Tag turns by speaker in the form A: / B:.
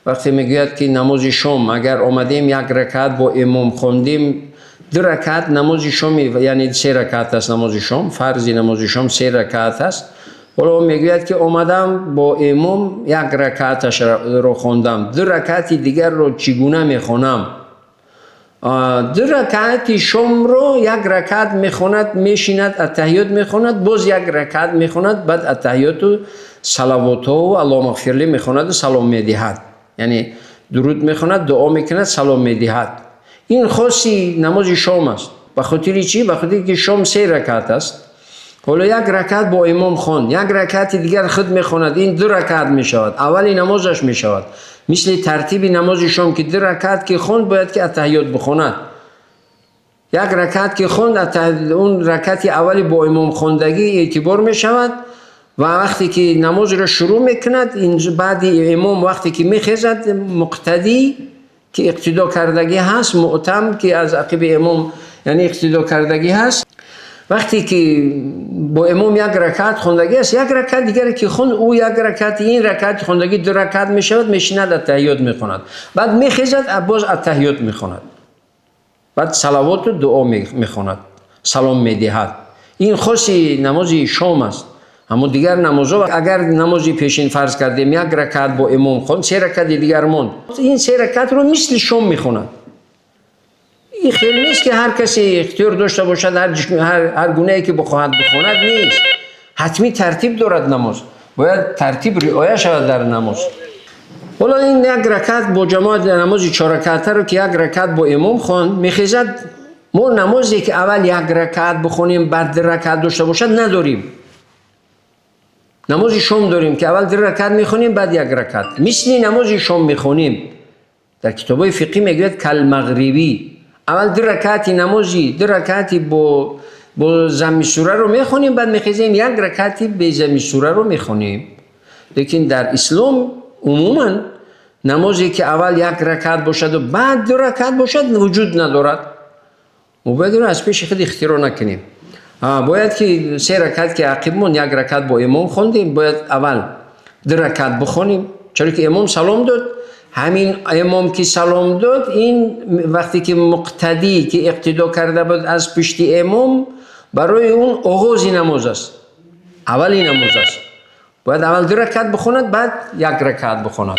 A: Вақте мегӯяд, ки намози шом агар омадем, як ракат бо имом хондем, ду ракат намози шоми, яъне се ракат аст намози шом, фарзи намози шом се ракат аст. Ҳоло мегӯяд, ки омадам, бо имом як ракаташро хондам, ду ракати дигарро чӣ гуна мехонам? Ду ракати шомро як ракат мехонад, мешинад, аттаҳиёт мехонад, боз як ракат мехонад, баъд аттаҳиёту салавотҳову аллоҳумма ғфирли мехонаду салом медиҳад, яъне дуруд мехонад, дуо мекунад, салом медиҳад. Ин хоси намози шом аст. Ба хотири чӣ? Ба хотире ки шом се ракат аст. Ҳоло як ракат бо имом хонд, як ракати дигар худ мехонад, ин ду ракат мешавад, аввали намозаш мешавад. Мисли тартиби намози шом, ки ду ракат ки хонд, бояд ки аттаҳиёт бихонад. Як ракат ки хонд, он ракати аввали бо имом хондагӣ эътибор мешавад. Ва вақте ки намозро шурӯъ мекунад, баъди имом вақте ки мехезад, муқтадӣ ки иқтидо кардагӣ ҳаст, муътам ки аз ақиби имом, яъне иқтидо кардагӣ ҳаст, вақте ки бо имом як ракат хондагӣ аст, як ракат дигаре ки хонд, ӯ як ракати ин ракати хондагӣ ду ракат мешавад, мешинад, аттаҳиёт мехонад, баъд мехезад, боз аттаҳиёт мехонад, баъд салавоту дуо мехонад, салом медиҳад. Ин хоси намози шом аст. Аммо дигар намозҳо, агар намози пешин фарз кардем, як ракат бо имом хонд, се ракати дигар монд, ин се ракатро мисли шом мехонад. Ин хел нест, ки ҳар касе ихтиёр дошта бошад, ҳар гунае ки бихоҳад бихонад, нест. Ҳатмӣ тартиб дорад намоз, бояд тартиб риоя шавад дар намоз. Ҳоло ин як ракат бо ҷамоат, намози чорракатаро ки як ракат бо имом хонд, мехезад. Мо намозе ки аввал як ракат бихонем, баъд ду ракат дошта бошад, надорем. Намози шом дорем, ки аввал ду ракат мехонем, баъд як ракат, мисли намози шом мехонем. Дар китобҳои фиқҳӣ мегӯяд كالمغرب. Аввал ду ракати намози ду ракати бо замми сураро мехонем, баъд мехезем, як ракати бе замми сураро мехонем. Лекин дар ислом умуман намозе ки аввал як ракат бошаду баъд ду ракат бошад, вуҷуд надорад. Мо бояд инро аз пеши худ ихтироъ накунем. Бояд ки се ракат ки ақиб монд, як ракат бо имом хондем, бояд аввал ду ракат бихонем, чаро ки имом салом дод. Ҳамин имом ки салом дод, ин вақте ки муқтадӣ ки иқтидо карда буд аз пушти имом, барои он оғози намоз аст, аввали намоз аст. Бояд аввал ду ракат бихонад, баъд як ракат бихонад.